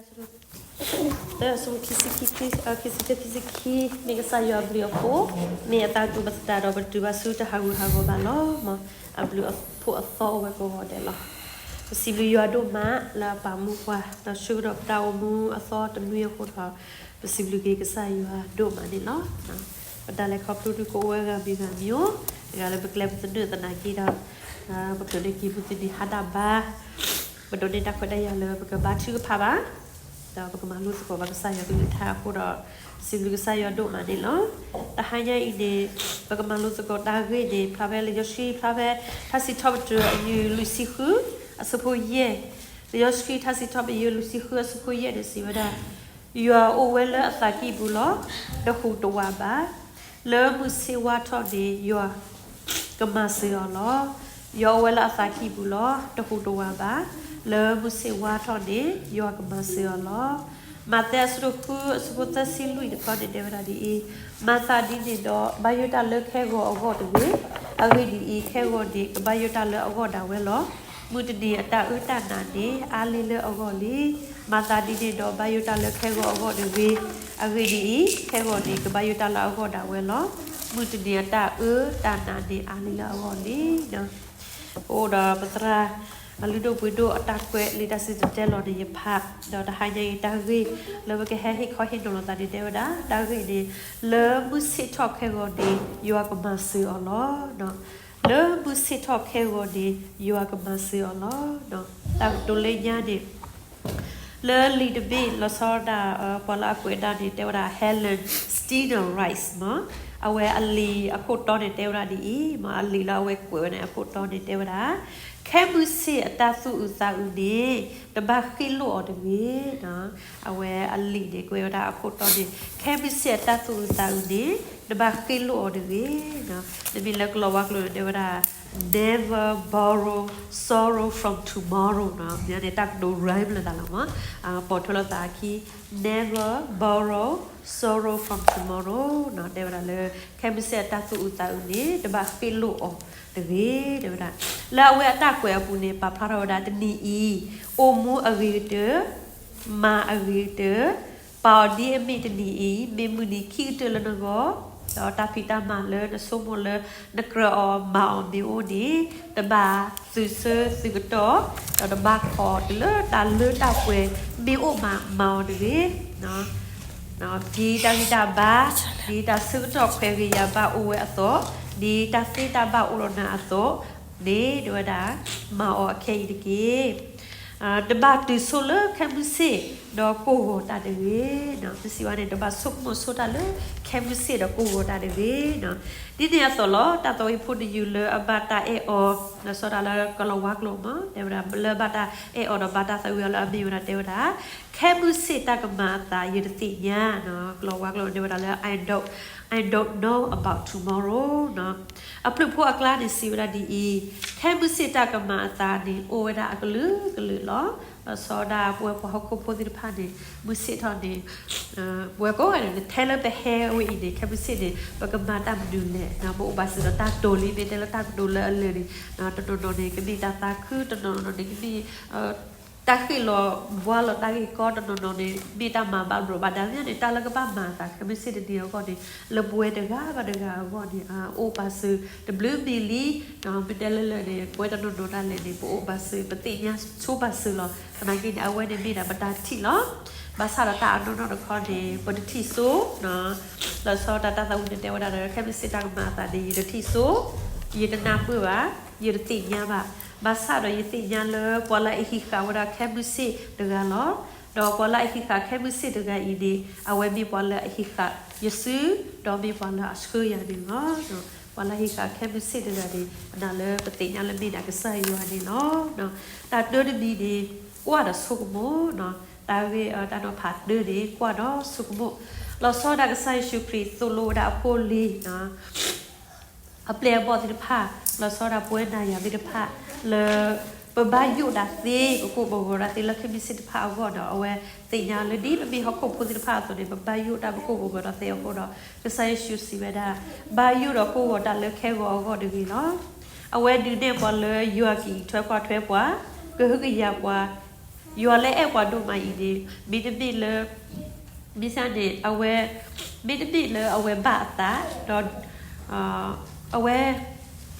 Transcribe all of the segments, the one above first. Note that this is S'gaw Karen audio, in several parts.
ခံဆံခံ, ခံဆံတၢ ခံဆံခံ, မ့ၢ်ကစၢ်ယွၤအဘျုးအဖှိၣ်, မ့ၢ်အသးတူၢ်ပသတးဒီး ပတုၤဘၣ်ဆူတၢ်ဟးဂူာ်ဟးဂီၤဘၣ်လီၤ. အဘျုးအဖှိၣ်အသီအိၣ်ဝဲကိးဂၤဒဲးလီၤ. ပစံးဘျုးယွၤဒိၣ်မးလၢအပာ်မူပှၤ ဒီးဆှၢကဒီးပတၢ်အိၣ်မူအသီတနွံအဃိဒီး ပစံးဘျုးက့ၤကစၢ်ယွၤဒိၣ်မးန့ၣ်လီၤ. ပတၢ်လဲၤခီဖျိဒုးကအိၣ်ဝဲဂၤမံၤဂၤမံၤ, တဂၤလၢပကျဲပသနၢၣ်သနာ်က့ဒီး ပကြၢးန့ၢ်က့ၤမုၢ်တနံၤဟါတၢ်ဘါ, ပဒိးန့ၢ်တၢ်ခွဲးတၢ်ယာ်လၢပကဘါထုကဖၣ်ဘၣ်, ဒီးပကမၤလိသကိးဘၣ်ကစၢ်ယွၤကလုၢ်ကထါအဃိဒီး ပစံးဘျုးကစၢ်ယွၤဒိၣ်မးန့ၣ်လီၤ. တဟါညါအံၤန့ၣ် ပကမၤလိသကိးတၢ်ဂ့ၢ်န့ၣ် ဖျါဖဲလံာ်စီဆှံ ဖျါဖဲ ထါစံးထီၣ်ပတြၢၤအယုၢ်လွံၢ်ဆံဃု အဆၢဖိယဲၢ်, လံာ်စီဆှံ ထါစံးထီၣ်ပယုၢ်လွံၢ်ဆံဃု အဆၢဖိယဲၢ်န့ၣ် စံးဝဲဒၣ်, ယွၤအိၣ်ဝဲလၢအသးကံၢ်ပူၤလီၤ. တဟူးတဝးဘၣ်. လၢမုၢ်ဆ့ၣ်ဝါထီၣ်န့ၣ် ယွၤကမၤစၢၤအီၤလီၤ. ယွၤအိၣ်ဝဲလၢအသးကံၢ်ပူၤလီၤ. တဟူးတဝးဘၣ်. လၢမုၢ်ဆ့ၣ်ဝါထီၣ်န့ၣ် ယွၤကမၤစၢၤအီၤလီၤ. မးသဲအဆၢဒိၣ်ဃု အဆၢဖိသၢဆံလွံၢ်တခီန့ၣ် တဲဝဲဒၣ်ဒ်အံၤ, မၤသးဒ်န့ၣ်ဒီး ဘၣ်ယိၣ်တၢ်လၢခဲဂီၤအဂီၢ်တဂ့ၤ. အဂ့ၢ်ဒ်အံၤ, ခဲဂီၤန့ၣ် ကဘၣ်ယိၣ်တၢ်လၢအဂီၢ်ဒၣ်ဝဲလီၤ. မုၢ်တနံၤအတၢ်အၢတၢ်နးန့ၣ် အါလံလၢအဂီၢ်လံ. မၤသးဒ်န့ၣ်ဒီး ဘၣ်ယိၣ်တၢ်လၢခဲဂီၤအဂီၢ်တဂ့ၤ. အဂ့ၢ်ဒ်အံၤ, ခဲဂီၤန့ၣ် ကဘၣ်ယိၣ်တၢ်လၢအဂီၢ်ဒၣ်ဝဲလီၤ. မုၢ်တနံၤအတၢ်အၢတၢ်နးန့ၣ် အါလံလၢအဂီၢ်လံ. ပအိၣ်ဒီးပသရၣ် အလုၢ်ဒိၣ်ပှ့ၤဒိၣ်အတၢ်ကွဲးလံာ်တၢ်စံၣ်တဲၤတဲလီၤန့ၣ် ယဖး, ဒီးတဟါညါအံၤတၢ်ဂ့ၢ်လၢပကဟဲဟ့ၣ်ခီဟ့ၣ်နီၤလိာ်သးန့ၣ် တဲဝဲဒၣ်, တၢ်ဂ့ၢ်န့ၣ် လၢမုၢ်ဆ့ၣ်ထီၣ်ခဲဂီၤန့ၣ် ယွၤကမၤစၢၤအီၤလီၤ. လၢမုၢ်ဆ့ၣ်ထီၣ်ခဲဂီၤန့ၣ် ယွၤကမၤစၢၤအီၤလီၤ. တၢ်ကတိၤလၢညါန့ၣ် လၢလံာ်တဘ့ၣ် လီၤဆီဒၣ် ပှၤလၢအကွဲးဒၣ်န့ၣ် တဲဝဲဒၣ် Helen Steiner Rice မ့ၢ်, အဝဲအလံာ်အခိၣ်တီန့ၣ် တဲဝဲဒၣ်ဒ်အံၤ, မ့ၢ်အလံာ်လၢအဝဲကွဲးဝဲန့ၣ် အခိၣ်တီန့ၣ် တဲဝဲဒၣ်, ခဲမုၢ်ဆ့ၣ်အတၢ်သူၣ်အုးသးအုးန့ၣ် တဘၣ်ဃ့ၣ်လိၣ်အီၤတဂ့ၤ. အဝဲအလံာ်န့ၣ် ကွဲးဝဲဒၣ်အခိၣ်တီန့ၣ် ခဲမုၢ်ဆ့ၣ်အတၢ်သူၣ်အုးသးအုးန့ၣ် တဘၣ်ဃ့ၣ်လိၣ်အီၤတဂ့ၤ. နမ့ၢ်လၢကလီၤဝါကျိာ်န့ၣ် တဲဝဲဒၣ် Never borrow sorrow from tomorrow န့ၣ် တၢ်ကတိၤ rhyme လိာ်သးလီၤမး, ပိာ်ထွဲလိာ်သးအခံ Never borrow sorrow from tomorrow န့ၣ် တဲဝဲဒၣ်လၢ ခဲမုၢ်ဆ့ၣ်အတၢ်သူၣ်အုးသးအုးန့ၣ် တဘၣ်ဃ့ၣ်လိၣ်အီၤတဂ့ၤ တဲဝဲဒၣ်. လၢအဝဲအတၢ်ကွဲးအပူၤန့ၣ် ပာ်ဖျါထီၣ်ဝဲဒၣ် တနံၤအံၤ အိၣ်မူအဂ့ၤကတၢၢ် မၤအဂ့ၤကတၢၢ်, ပာ်အီၤဒ်အမ့ၢ်တနံၤအံၤ မ့ၢ်မုၢ်နံၤခံကတၢၢ်လၢနဂီၢ်, ဒီးတၢ်ဖံးတၢ်မၤလၢနဆိကမိၣ်လၢနကြၢးအီၤမၤအီၤမ့ၢ်အိၣ်န့ၣ် တဘၣ်သုးဆၢသုးကတီၢ်, ဒီးတဘၣ်ခိးတုၤလၢတၢ်လၢတၢ်ပှဲၤမ့ၢ်အိၣ်မး မၤအီၤတဂ့ၤ. ဒ်တၢ်ဂံၢ်တၢ်ဘါ, ဒ်တၢ်ဆၢကတီၢ်ခွဲးဂ့ၤယာ်ဘၣ်အိၣ်ဝဲအသိး, ဒ်တၢ်သ့တၢ်ဘၣ်အိၣ်ဒီးနၤအသိးန့ၣ် တဲဝဲဒၣ် မၤအီၤအခဲအံၤတက့ၢ်. တဘၣ်တုၤဆိလၢခဲမုၢ်ဆ့ၣ်ဒီးကိၢ်ဂီၤတၢ်တဂ့ၤ. ပစံးဝဲန့ၣ် တဘၣ်ဆိကမိၣ်ဆိတၢ်လၢခဲမုၢ်ဆ့ၣ်ဒီးကိၢ်ဂီၤတၢ်တဂ့ၤ. ဒ်န့ၣ်အသိးလီၤ တၢ်သးဝံၣ်ဖိတယုၢ်လၢအဘၣ်တၢ်အဲၣ်အီၤ, လီၤဆီဒၣ်တၢ်လၢကလီၤဝါကျိာ်မး တဲဝဲဒၣ် လၢဘၣ်တၢ်အဲၣ်အီၤဒီးဘၣ်တၢ်သးဝံၣ်အီၤလၢအမ့ၢ်ဝဲဒၣ် တဲဝဲဒၣ် ခဲမုၢ်ဆ့ၣ်တၢ်ကမၤအသးယတသ့ၣ်ညါ, ကလီၤဝါကျိာ်တဲဝဲဒၣ်လၢ I don't, I don't know about tomorrow န့ၣ်. အဘျုးဖိအကျါန့ၣ် စံးဝဲဒၣ်ဒ်အံၤ, ခဲမုၢ်ဆ့ၣ်တၢ်ကမၤအသးန့ၣ် အိၣ်ဝဲဒၣ်အကလုာ်ကလုာ်လီၤ. လီၤဆီဒၣ်ပဝဲပှၤဟီၣ်ခိၣ်ဖိသ့ၣ်တဖၣ်န့ၣ် မုၢ်ဆ့ၣ်ထီၣ်န့ၣ် ပဝဲကိးဂၤဒဲးန့ၣ် ထဲလၢပဟဲဝဲအံၤန့ၣ် ခဲမုၢ်ဆ့ၣ်န့ၣ် ပကမၤတၢ်မနုၤလဲၣ်, ပအိၣ်ဘၣ်စၢၤဒီးတၢ်ကတိၤလံ မ့ၢ်တဲလၢတၢ်ကတိၤလၢအလၢာ်န့ၣ် တနီၤနီၤန့ၣ် ကမ့ၢ်တၢ်သးခု, တနီၤနီၤန့ၣ် ကမ့ၢ် တၢ်ဃ့ၢ်လီၤဘှါလီၤတၢ်ဂ့ၢ်ကီ, တနီၤနီၤန့ၣ် မ့ၢ်တၢ်မၤဘၣ်ဘျီးဘၣ်ဒါန့ၣ် တၢ်လၢကဘၣ်မၤအသးခဲမုၢ်ဆ့ၣ်တနံၤအဂီၢ်န့ၣ် လၢပဝဲတဂၤဘၣ်တဂၤအဂီၢ်န့ၣ် အိၣ်ဘၣ်စၢၤတဘျုးမံၤလံ. မ့ၢ်တဲလၢလၢာ်န့ၣ် ပဝဲတနီၤနီၤဒၣ်လဲာ်န့ၣ် ပအိၣ်ဘၣ်စၢၤ ပသ့ၣ်ညါဆိဘၣ်စၢၤလီၤ. သနာ်က့န့ၣ် အဝဲန့ၣ်မ့ၢ်ဒၣ်ပတၢ်ထံၣ်လီၤ. ဘၣ်ဆၣ်ဒီးတၢ်အနီၢ်နီၢ်တခီန့ၣ် ပတထံၣ်ဆိ လီၤဆီဒၣ်တၢ်သးဝံၣ်န့ၣ် တဲဝဲဒၣ်ဒီး ခဲမုၢ်ဆ့ၣ်တၢ်ကမၤအသးန့ၣ် ယတထံၣ်ဆိ, ယတနၢ်ပၢၢ်ဘၣ်, ယတသ့ၣ်ညါဘၣ်. ဘၣ်ဆၣ်ဒီးယသ့ၣ်ညါလၢ ပှၤလၢအဟံးဃာ်ဝဲဒၣ်ခဲမုၢ်ဆ့ၣ်တဂၤလီၤ. ဒီးပှၤလၢအဟံးဃာ်ခဲမုၢ်ဆ့ၣ်တဂၤအံၤန့ၣ် အဝဲမ့ၢ်ပှၤလၢအဟံးဃာ်ယစု, ဒီးမ့ၢ်ပှၤလၢအဆှၢယၤန့ၣ်လီၤ. ပှၤလၢအဟံးဃာ်ခဲမုၢ်ဆ့ၣ်တဂၤန့ၣ် အနၢ်လၢပသ့ၣ်ညါလၢမ့ၢ်ဒၣ်ကစၢ်ယွၤန့ၣ်လီၤ. တၢ်တၢတမံၤန့ၣ် ကွၢ်ဒီးဆိကမိၣ်, တၢ်ဂ့ၢ်တၢ်နီၤဖးတၢန့ၣ် ကွၢ်ဒီးဆိကမိၣ်, လီၤဆီဒၣ်ကစၢ်ယ့ၣ်ၡူးခရံာ်သိၣ်လိဝဲဒၣ်အဖိအလံၤ အပျဲၢ်အဘီၣ်သ့ၣ်တဖၣ်, လီၤဆီဒၣ်ပဝဲနၤယၤသ့ၣ်တဖၣ် လၢ ပဘၣ်ယိၣ်တၢ်သ့ ပကိၢ်ပဂီၤတၢ်သ့လၢခဲမုၢ်ဆ့ၣ်တဖၣ်အဂီၢ်ဒီး အဝဲသ့ၣ်ညါလၢဒ်ပမ့ၢ်ဟီၣ်ခိၣ်ဖိသ့ၣ်တဖၣ်အသိးန့ၣ် ပဘၣ်ယိၣ်တၢ်ပကိၢ်ပဂီၤတၢ်သ့အဃိဒီး ကစၢ်ယ့ၣ်ၡူးစံးဝဲဒၣ်, ဘၣ်ယိၣ်ဒီးကိၢ်ဂီၤတၢ်လၢခဲဂီၤအဂီၢ်တဂ့ၤလီၤ. အဝဲဒုးနဲၣ်ပှၤလၢယွၤကအံးထွဲကွၢ်ထွဲပှၤ, ကဟုကယာ်ပှၤ ယွၤလၢအဲၣ်ပှၤဒိၣ်မးအံၤန့ၣ် မ့တမ့ၢ်လၢ မ့ၢ်စ့ၢ်န့ၣ် အဝဲ မ့တမ့ၢ်လၢအဝဲဘၣ်အသး ဒီး အဝဲ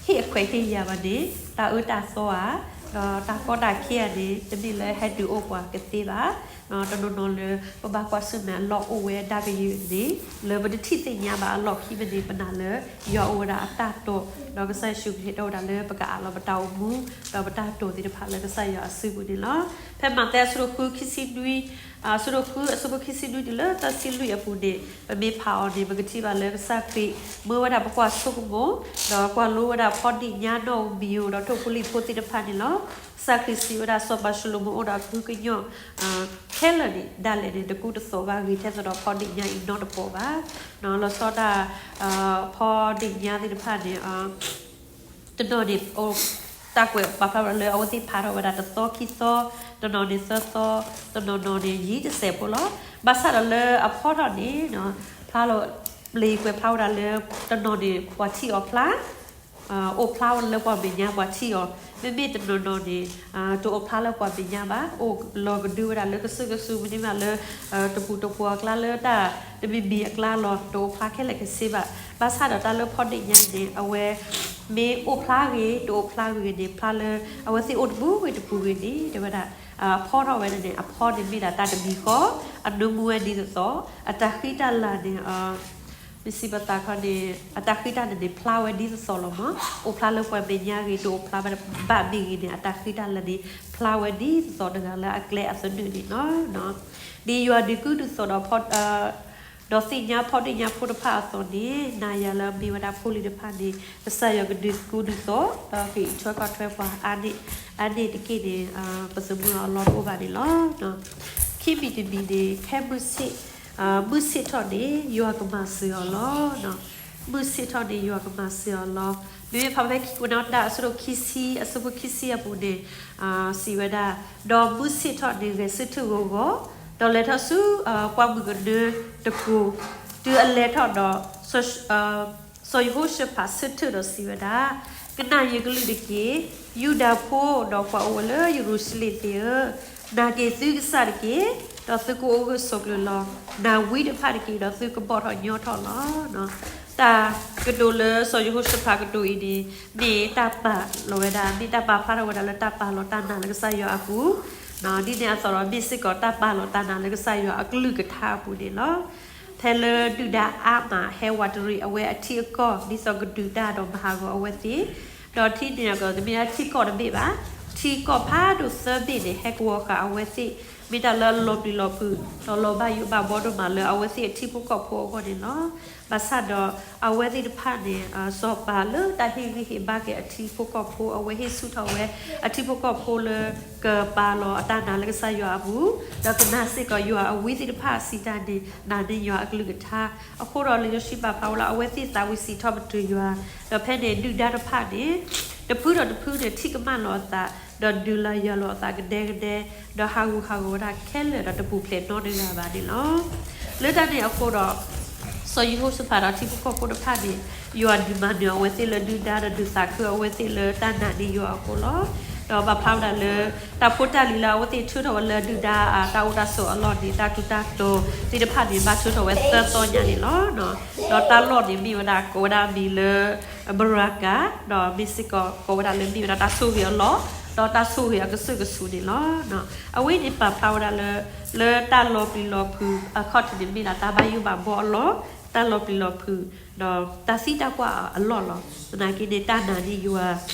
ဟ့ၣ်အခွဲးဟ့ၣ်ယာ်ဘၣ်န့ၣ် တၢ်အၢတၢ်သီဧါ ဒီးတၢ်ကီတၢ်ခဲဧါန့ၣ် တမ့ၢ်လၢဟဲတုၤအိၣ်ပှၤကသ့ဘၣ်. တနီၤနီၤလၢ ပဘၣ်ကွၢ်ဆၢၣ်မဲာ်အလီၢ်အိၣ်ဝဲဒၣ်ကယုၢ်န့ၣ် လၢပတထံၣ်သ့ၣ်ညါဘၣ်အလီၢ်ခံမ့ၢ်န့ၣ် ပနာ်လၢ ယွၤအိၣ်ဝဲဒၣ်အတၢ်တိာ် ဒီးကစၢ်ယ့ၣ်ၡူးခရံာ်တဲဝဲဒၣ်လၢပကအးလီၤပတၢ်အိၣ်မူ ဒီးပတၢ်တိာ်သ့ၣ်တဖၣ်လၢကစၢ်ယွၤအစုပူၤန့ၣ်လီၤ. ဖဲမးသဲအဆၢဒိၣ်ဃု ခံဆံနွံ အဆၢဒိၣ်ဃု အဆၢဖိခံဆံနွံတုၤလၢသၢဆံလွံၢ်အပူၤန့ၣ် ပမ့ၢ်ဖးအီၤန့ၣ် ပကထံၣ်ဘၣ်လၢကစၢ်ခရံာ် မၢဝဲဒၣ်ပကွၢ်ဆိကမိၣ် ဒီးကွၢ်လိဝဲဒၣ်ဖီဒ့ၣ်ညါနီၣ်ဧိၤမံၤဧိၤ ဒီးထိၣ်ဖိလံၣ်ဖိသ့ၣ်တဖၣ်န့ၣ်လီၤ. ကစၢ်ခရံာ်စံးဝဲဒၣ်စီၤပၤၡလိၤမိၤအိၣ်ဒီးအကဟုကညီၢ် ခဲလၢာ်န့ၣ် ဒၣ်လဲာ်န့ၣ် တကူတသိးဘၣ်ဂ့ၤထဲသိးဒီးဖီဒ့ၣ်ညါအံၤနီတပီၢ်ဘၣ်. လီၤဆီဒၣ် ဖီဒ့ၣ်ညါသ့ၣ်တဖၣ်န့ၣ် တနီၤန့ၣ် တၢ်ကွဲးပာ်ဖျါဝဲဒၣ်လၢအဝဲသ့ၣ်ဖးထီၣ်ဝဲဒၣ်တသီခံသီ, တနီၤန့ၣ်သၢသီ, တနီၤနီၤန့ၣ်ယံာ်တစဲးဖိလီၤ. ဘၣ်ဆၣ်ဒီးလၢအဖီထီၣ်န့ၣ် ဖျါလီၤ ပျ့ၤကွဲးဖျါဝဲဒၣ်လၢ တနီၤန့ၣ်ပှၤထံၣ်အီၤဖျါ အိၣ်ဖျါဝဲဒၣ်လၢပှၤမဲာ်ညါပှၤထံၣ်အီၤ, မ့မ့ၢ်တနီၤနီၤန့ၣ် တအိၣ်ဖျါလၢပှၤမဲာ်ညါဘၣ်, အိၣ်လီၤကဒုဝဲဒၣ်လၢကစၢၢ်ကစူၤ မ့တမ့ၢ်လၢ တပူၤတပှီၤအကျါလၢတၢ်တမံၤမံၤအကျါလီၤ တအိၣ်ဖျါခဲလၢာ်ခဲဆ့ဘၣ်. ဘၣ်ဆၣ်ဒီးတၢ်လၢဖီဒ့ၣ်ညါအံၤန့ၣ် အဝဲ မ့ၢ်အိၣ်ဖျါဂ့ၤ တအိၣ်ဖျါဂ့ၤန့ၣ် ဖျါလၢ အဝဲသ့ၣ်အိၣ်တပူၤဂ့ၤတပူၤဂ့ၤန့ၣ် တဲဝဲဒၣ် အဖီထီၣ်ဝဲဒၣ်န့ၣ် အဖီန့ၣ်မ့ၢ်ဒၣ်တၢ်တမံၤဃီ, အနၢမူဝဲဒ်သိးသိး, အတၢ်ဃံတၢ်လၤန့ၣ် မ့ၢ်စံးပသးခီန့ၣ် အတၢ်ဃံတၢ်လၤန့ၣ် ဖျါဝဲဒ်သိးသိးလီၤမး, အိၣ်ဖျါလၢပှၤမဲာ်ညါဂ့ၤ တအိၣ်ဖျါဘၣ်မ့ၢ်ဂ့ၤန့ၣ် အတၢ်ဃံတၢ်လၤန့ၣ် ဖျါဝဲဒ်သိးသိးတဂၤလၢအကျဲအသနၢၣ်န့ၣ်လီၤ. ဒ်ယွၤဒုးကုၢ်ဒုးသိးဒီး ဒီးသ့ၣ်ညါဖီဒ့ၣ်ညါဖိတဖၣ်အသိးန့ၣ် နၤယၤလၢအမ့ၢ်ဝဲဒၣ်ဖိလံၤတဖၣ်န့ၣ် ကစၢ်ယွၤကဒုးကုၢ်ဒုးသိး ဒီးကအံးထွဲကွၢ်ထွဲပှၤအါန့ၢ်တက့ၢ်န့ၣ် ပသမုၢ်အလီၢ်တအိၣ်ဘၣ်န့ၣ်လီၤ. ခံမံၤတမံၤန့ၣ် ဖဲမုၢ်ဆ့ၣ်ထီၣ်န့ၣ် ယွၤကမၤစၢၤအီၤလီၤ. မုၢ်ဆ့ၣ်ထီၣ်န့ၣ် ယွၤကမၤစၢၤအီၤလီၤ. မ့မ့ၢ်ဖဲ ခံကွဲးနီၣ်တၢ် အဆၢဒိၣ်ခံဆံ အဆၢဖိခံဆံအပူၤန့ၣ် စံးဝဲဒၣ်, ဒီးမုၢ်ဆ့ၣ်ထီၣ်န့ၣ် ဂဲၤဆၢထၢၣ်ဂီၤဂီၤ, ဒီးလဲၤထီၣ်ဆူ ပှၢ်မုၢ်ကနၢတကိၤ, တုၤအလဲၤထီၣ်ဒီး စီၤယဟိၤၡဖးဆၢထၢၣ်ဒီးစံးဝဲဒၣ်, ကနၣ်ယကလုၢ်တက့ၢ်, ယူဒၤဖိဒီးပှၤအိၣ်ဝဲလၢယရူၤၡလ့ၣ်သ့ၣ်ဧၢ, နာ်က့ၤသုကစၢ်တက့ၢ်, ဒီးသုကအိၣ်ဂၢၢ်ဆိးကျၢၤလီၤ. နာ်ဝံတဖၣ်တက့ၢ်, ဒီးသုကဘီၣ်ထီၣ်ညီထီၣ်လီၤ. တၢ်ကတိၤလၢစီၤယဟိၤၡဖးကတိၤအံၤန့ၣ် မ့ၢ်တၢ်ပာ်လီၤဝဲဒၣ်, မ့ၢ်တၢ်ပာ်ဖျါထီၣ်ဝဲဒၣ်လၢတၢ်ပာ်လီၤတၢ်နာ်လၢကစၢ်ယွၤအပူၤ, ဒ်န့ၣ်အသိးဒီး မ့ၢ်စ့ၢ်ကီးတၢ်ပာ်လီၤတၢ်နာ်လၢကစၢ်ယွၤအကလုၢ်ကထါအပူၤန့ၣ်လီၤ. ဖဲလၢဒုၣ်ဒါအါမးဟဲဝးတရံးအဝဲအထံအကီၢ် ဒ်သိးကဒုၣ်တၢ်ဒီးမၤဟးဂီၤအဝဲသ့ၣ်, ဒီးထံန့ၣ်အကီၢ် တမ့ၢ်ထံကီၢ်တဘ့ၣ်ဘၣ်, ထံကီၢ်ဖးဒိၣ်သၢဘ့ၣ်န့ၣ် ဟဲကဝီၤဃာ်အဝဲသ့ၣ်, မ့ၢ်တၢ်လၢအလီၤပျံၤလီၤဖုး ဒီးလီၤဘၣ်ယိၣ်ဘၣ်ဘီဒိၣ်မးလၢအဝဲသ့ၣ်အထံဖိကီၢ်ဖိအဂီၢ်န့ၣ်လီၤ. ဘၣ်ဆၣ်ဒီးအဝဲသ့ၣ်တဖၣ်န့ၣ် စီၤပၤလၢတၢ်ဟ့ၣ်ဂံၢ်ဟ့ၣ်ဘါက့ၤအထံဖိကီၢ်ဖိ အဝဲဟ့ၣ်ဆူၣ်ထီၣ်ဝဲအထံဖိကီၢ်ဖိလၢ ကပာ်လီၤအတၢ်နာ်လၢကစၢ်ယွၤအပူၤ, ဒီးကနာ်စ့ၢ်ကီးယွၤအဝံသ့ၣ်တဖၣ်စံးတၢ်န့ၣ် နာ်န့ၢ်ယွၤအကလုၢ်ကထါ, အဃိဒီးလံာ်စီဆှံပာ်ဖျါဝဲလၢအဝဲသ့ၣ်သးဝံၣ်စံးထီၣ်ပတြၢၤယွၤ, ဒီးဖဲန့ၣ်ဒုၣ်ဒါတဖၣ်န့ၣ် တဖုဒီးတဖုန့ၣ် ထံၣ်ကမၣ်လီၤအသး, ဒီးဒုးလၢယွၤလီၤအသးကဒဲကဒဲ, ဒီးဟးဂူာ်ဟးဂီၤဝဲဒၣ်ခဲလၢာ်ဒီးတပူၤဖျဲးနီတဂၤဘၣ်န့ၣ်လီၤ. လၢတၢ်န့ၣ်အဃိဒီး စီၤယဟိၤၡဖးဒီးထံဖိကီၢ်ဖိတဖၣ်န့ၣ် ယွၤဒုးမၤနၢၤအဝဲသ့ၣ်လၢဒုၣ်ဒါ ဒီးဒုးသးခုအဝဲသ့ၣ်လၢတၢ်နာ်န့ၢ်ယွၤအဃိလီၤ. ဒီးပာ်ဖျါဝဲဒၣ်လၢ တၢ်ဖိတၢ်လံၤလၢအဝဲသ့ၣ်ထုးထီၣ်ဝဲလၢဒုၣ်ဒါအတၢ်အိၣ်တၢ်ဆိးအလီၢ်န့ၣ် တၢ်ထူးတၢ်တီၤသ့ၣ်တဖၣ်န့ၣ် ဘၣ်ထုးထီၣ်ဝဲသၢသီညါန့ၣ်လီၤ. ဒီးတၢ်လီၢ်န့ၣ်မ့ၢ်ဝဲဒၣ်ကိးဝဲဒၣ်မံၤလၢ ဘရၤကၤ, ဒီးမ့ၢ်စ့ၢ်ကီးကိးဝဲဒၣ်လၢမ့ၢ်ဝဲဒၣ်တၢ်ဆိၣ်ဂ့ၤအလီၢ်, ဒီးတၢ်ဆိၣ်ဂ့ၤအကစၢၢ်ကဆူးန့ၣ်လီၤ. အဝဲန့ၣ်ပာ်ဖျါဝဲဒၣ်လၢ လၢတၢ်လီၤပျံၤလီၤဖုးအခီၣ်ထံးန့ၣ် မ့ၢ်ဒၣ်တၢ်ဘၣ်ယိၣ်ဘၣ်ဘီအလီၢ်, တၢ်လီၤပျံၤလီၤဖုး, ဒီးတၢ်သံတၢ်ပှၢ်အလီၢ်လီၤ. သနာ်က့န့ၣ် တၢ်နာ်န့ၢ်ယွၤ,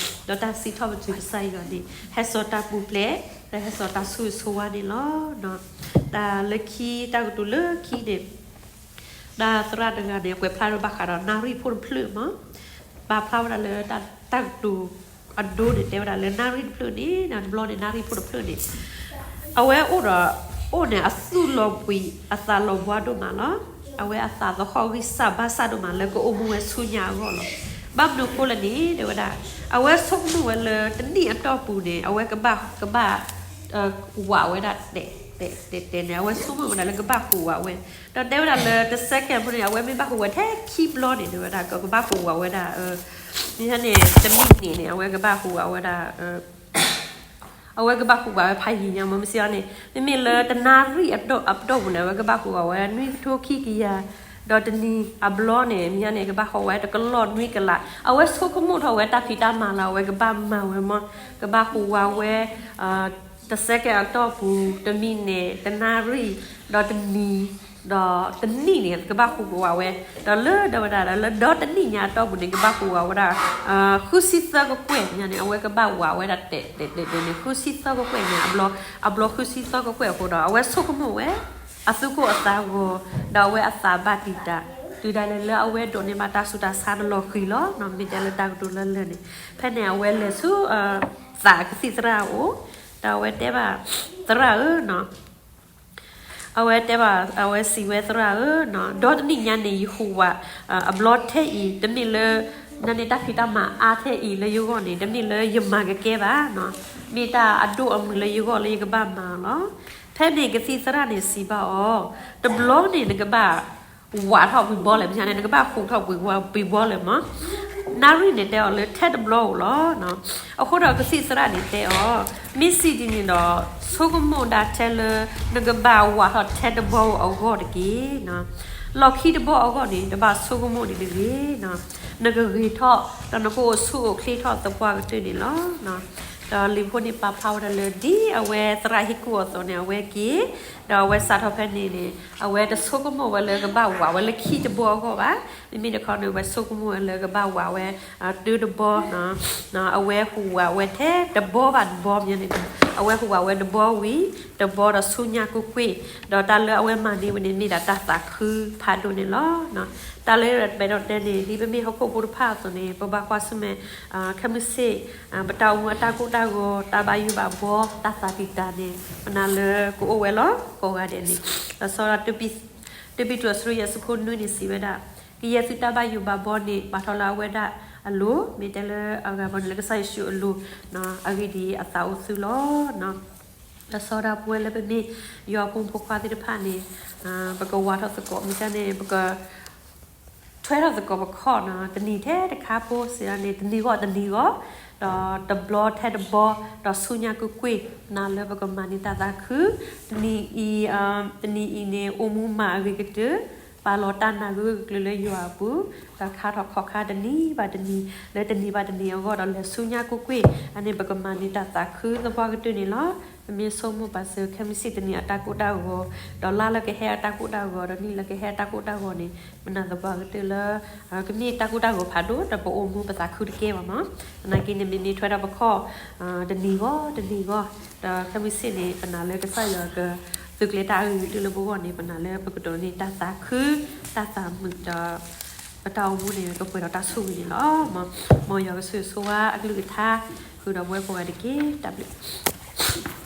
ဒီးတၢ်စံးထီၣ်ပတြၢၤကစၢ်ယွၤန့ၣ် ဟဲစိာ်တၢ်ပူၤဖျဲး, ဒီးဟဲစိာ်တၢ်ဆိၣ်ဂ့ၤဆိၣ်ဝါန့ၣ်လီၤ. တၢ်လၢခံ တၢ်ကတိၤလၢခံန့ၣ် တၢ်သရၣ်တဂၤန့ၣ် ကွဲးဖျါထီၣ်ဘၣ်ဃးဒီးနၣ်ရံၣ်ဖိတဖျၢၣ်မး, ပာ်ဖျါဝဲဒၣ်လၢတၢ်ကတိၤအဒိန့ၣ် တဲဝဲဒၣ်လၢနၣ်ရံၣ်တဖျၢၣ်န့ၣ် တဘျီန့ၣ်နၣ်ရံၣ်ဖိတဖျၢၣ်န့ၣ် အဝဲအိၣ်ဒီး အိၣ်န့ၣ်အသူၣ်လီၤပှံၤအသးလီၤဘှါဒိၣ်မးလီၤ. အဝဲအသးသဟီၣ်ဂံၢ်စၢ်ဘါစၢ်ဒိၣ်မးလၢကအိၣ်မူဝဲဆူညါအဂီၢ်လီၤ. ဘၣ်မနုၤအဃိလဲၣ်န့ၣ် တဲဝဲဒၣ် အဝဲဆိကမိၣ်ဝဲလၢတနံၣ်အတီၢ်ပူၤန့ၣ် အဝဲကဘၣ် ကဘၣ် ဝးဝဲဒၣ် တဲ တဲ တဲ တဲန့ၣ် အဝဲဆိကမိၣ်ဝဲဒၣ်လၢကဘၣ်ဟူးဝးဝဲ, ဒီးတဲဝဲဒၣ်လၢ တ second ဖိန့ၣ် အဝဲမ့ၢ်ဘၣ်ဟူးဝးထဲခံဘျီန့ၣ် တဲဝဲဒၣ် ကဘၣ်ဟူးဝးဝဲဒၣ် မ့ၢ်န့ၣ် တမံၤန့ၣ်န့ၣ် အဝဲကဘၣ်ဟူးဝးဝဲဒၣ် အဝဲကဘၣ်ဟူးဝးဝဲဖးယံၤညါ မ့ၢ်မ့ၢ်စံးန့ၣ် မ့မ့ၢ်လၢတနၣ်ရံၣ်အပတီၢ်ပူၤန့ၣ် အဝဲကဘၣ်ဟူးဝးဝဲနွံကထိခံကယၤ, ဒီးတနံၤအဘျီန့ၣ် မ့ၢ်န့ၣ် ကဘၣ်ဟူးဝးဝဲ တကလီၢ်နွံကလး, အဝဲဆိကမိၣ်ထီၣ်ဝဲတၢ်ဖံးတၢ်မၤလၢအဝဲကဘၣ်မၤဝဲမ့ၢ် ကဘၣ်ဟူးဝးဝဲ တစဲကဲအတီၢ်ပူၤ တမံးနံး တနၣ်ရံၣ် ဒီးတနံၤ ဒီးတနံၣ်န့ၣ် ကဘၣ်ဟူးဝးဝဲ, ဒီးလၢဒီးဝဲဒၣ်ဒီးလၢဒီတနံၣ်ညါအတီၢ်ပူၤန့ၣ် ကဘၣ်ဟူးဝးဝဲဒၣ် ဃုဆံသၢကကွဲၢ်ညါန့ၣ် အဝဲကဘၣ်ဝးဝဲဒၣ်တဲာ်တဲာ်တဲာ်န့ၣ် ဃုဆံသၢကကွဲၢ်ညါ အဘျီဃုဆံသၢကကွဲၢ်အဃိဒီး အဝဲဆိကမိၣ်ဝဲ အသူၣ်ကိၢ်အသးဂီၤ ဒီးအဝဲအသးဘၣ်တံာ်တာ် တုၤဒၣ်လဲာ်လၢအဝဲဒိးန့ၢ်ဘၣ်တၢ်ဆူးတၢ်ဆါ တလီၤဃံၤလီၤ မ့ၢ်တဲလၢတၢ်ကတိၤလၢလၢာ်န့ၣ်, ဖဲန့ၣ် အဝဲလဲၤဆူ သးကသံၣ်သရၣ်အအိၣ်, ဒီးအဝဲတဲဘၣ် သရၣ်ဧၢ အဝဲတဲဘၣ် အဝဲစံးဝဲ သရၣ်ဧၢ, ဒီတနံၣ်ညါန့ၣ် ယဟူးဝး အဘျီထဲအံၤ တမ့ၢ်လၢ နန့ၣ်တၢ်ဖံးတၢ်မၤအါထဲအံၤလၢယဂီၢ်န့ၣ် တမ့ၢ်လၢယမၤကကဲဘၣ်, မ့ၢ်တၢ်အဒိၣ်အမုၢ်လၢယဂီၢ်လၢယကဘၣ်မၤလီၤ. ဖဲန့ၣ်ကသံၣ်သရၣ်န့ၣ်စံးဘၣ်အီၤ, တဘျီန့ၣ်နကဘၣ် ဝးထီၣ်ပှဲၤဘီလဲၣ်, မ့ၢ်န့ၣ် နကဘၣ်ဟူးထီၣ်ပှဲၤဘီလဲၣ်မး. နၣ်ရံၣ်န့ၣ်တဲအီၤလၢထဲတဘျီဧိၤလီၤ. အဃိဒီးကသံၣ်သရၣ်န့ၣ်တဲအီၤ, မ့ၢ်စံးဒ်န့ၣ်ဒီး ဆိကမိၣ်ဒၣ်ထဲလၢ နကဘၣ်ဝးထီၣ်ထဲတဘီဧိၤအဂီၢ်တက့ၢ်. လီၢ်ခံတဘီအဂီၢ်န့ၣ် တဘၣ်ဆိကမိၣ်ဒံးတဂ့ၤ. နကဂ့ၤထီၣ် ဒီးနကအိၣ်ဆူၣ်အိၣ်ချ့ထီၣ်သပှၢ်ကတၢၢ်န့ၣ်လီၤ. ဒီးလံာ်ဖိန့ၣ်ပာ်ဖျါဝဲဒၣ်လၢ ဒ်အဝဲသရၣ်ဟ့ၣ်ကူၣ်အီၤအသိးန့ၣ် အဝဲက့ၤ, ဒီးအဝဲစးထီၣ်ဖဲန့ၣ်န့ၣ် အဝဲတဆိကမိၣ်ဝဲလၢကဘၣ်ဝးဝဲလၢခံတဘီအဂီၢ်ဘၣ်. မ့မ့ၢ်တခီန့ၣ် အဝဲဆိကမိၣ်ဝဲလၢကဘၣ်ဝးဝဲ တုၤတဘီ အဝဲဟူးဝးဝဲထဲတဘီဘၣ်တဘီမ့ၢ်န့ၣ်, အဝဲဟူးဝးဝဲတဘီဝံၤ တဘီဒီးဆူညါကွ့ၢ်ကွ့ၢ်, ဒီးတၢ်လၢအဝဲမၤန့ၢ်ဝဲန့ၣ် မ့ၢ်ဒၣ်တၢ်သးခုဖးဒိၣ်န့ၣ်လီၤ. တၢ်လၢပအဲၣ်ဒိးတဲန့ၣ် ဒ်ပမ့ၢ်ဟီၣ်ခိၣ်ဖိတဖၣ်အသိးန့ၣ် ပဘၣ်ကွၢ်ဆၢၣ်မဲာ် ခဲမုၢ်ဆ့ၣ် ပတၢ်အိၣ်မူအတၢ်ကိၢ်တၢ်ဂီၤ တၢ်ဘၣ်ယိၣ်ဘၣ်ဘှီ တၢ်သးတံာ်တာ်န့ၣ် ပနာ်လၢကအိၣ်ဝဲလီၤ ကိးဂၤဒဲးန့ၣ်. ဒီးစီၤ တၢပံတူးအဆၢယဲၢ်ဆံခိၣ်နွံန့ၣ်စံးဝဲဒၣ်, ကယဲၢ်သုတၢ်ဘၣ်ယိၣ်ဘၣ်ဘှီန့ၣ် ဘၣ်ထီၣ်လၢအဝဲဒၣ်အလိၤ, မ့ၢ်တဲလၢအဂၤဘီန့ၣ်လၢကစၢ်ယ့ၣ်ၡူးအလိၤ, အဂ့ၢ်ဒ်အံၤအသးအိၣ်သုလီၤ. ဒီးစီၤဒၣ်ပဝဲလၢပမ့ၢ်ယွၤအဖိမုၣ်ဖိခွါသ့ၣ်တဖၣ်န့ၣ် ပကဝးထီၣ်သကိး မ့ၢ်န့ၣ် ပက ထွဲထီၣ်သကိးပခီၣ်န့ၣ် တနံၤထဲတခါဖိစံးန့ၣ် တနံၤဂီၢ်တနံၤဂီၢ်, ဒီးတဘျီထဲတဘျီ, ဒီးဆူညါကွ့ၢ်ကွ့ၢ် နာ်လၢပကမၤန့ၢ်တၢ်သးခု, တနံၤအံၤ, တနံၤအံၤန့ၣ် အိၣ်မူမၤအဂ့ၤကတၢၢ်, ပာ်လီၤတၢ်နာ်ဂၢၢ်ဂၢၢ်ကျၢၤလၢယွၤအပူၤ, ဒီးခါထီၣ်ခီၣ်ခါတနံၤဘၣ်တနံၤ, လၢတနံၤဘၣ်တနံၤအဂီၢ် ဒီးလဲၤဆူညါကွ့ၢ်ကွ့ၢ်, အန့ၣ်ပကမၤန့ၢ်တၢ်သးခုသပှၢ်ကတၢၢ်န့ၣ်လီၤ. ပမ့ၢ်ဆိကမိၣ်ပာ်စၢၤခဲမုၢ်ဆ့ၣ်တနံၤအတၢ်ကိၢ်တၢ်ဂီၤ, ဒီးလါလၢကဟဲအတၢ်ကိၢ်တၢ်ဂီၤ, ဒီးနံၣ်လၢကဟဲအတၢ်ကိၢ်တၢ်ဂီၤန့ၣ် ပနာ်သပှၢ်ကတၢၢ်လၢ ကမ့ၢ်တၢ်ကိၢ်တၢ်ဂီၤဖးဒိၣ် ဒီးပအိၣ်မူပသးခုတကဲဘၣ်မး. သနာ်က့န့ၣ် မ့မ့ၢ်ထွဲထီၣ်ပခီၣ် တနံၤဂီၢ်တနံၤဂီၢ်, ဒီးခဲမုၢ်ဆ့ၣ်န့ၣ် ပနာ်လၢကစၢ်ယွၤကသုးကျဲၤတၢ်အဂ့ၤကတၢၢ်လၢပဂီၢ်န့ၣ် ပနာ်လၢပကဒိးန့ၢ်တၢ်သးခု, တၢ်သးမုာ်ဒီး ပတၢ်အိၣ်မူန့ၣ် ကပှဲၤဒီးတၢ်ဆိၣ်ဂ့ၤန့ၣ်လီၤ. မ်ယွၤကဆိၣ်ဂ့ၤဆိၣ်ဝါအကလုၢ်ကထါ ဃုာ်ဒီးပဝဲကိးဂၤဒဲးတက့ၢ်. တၢ်ဘျုး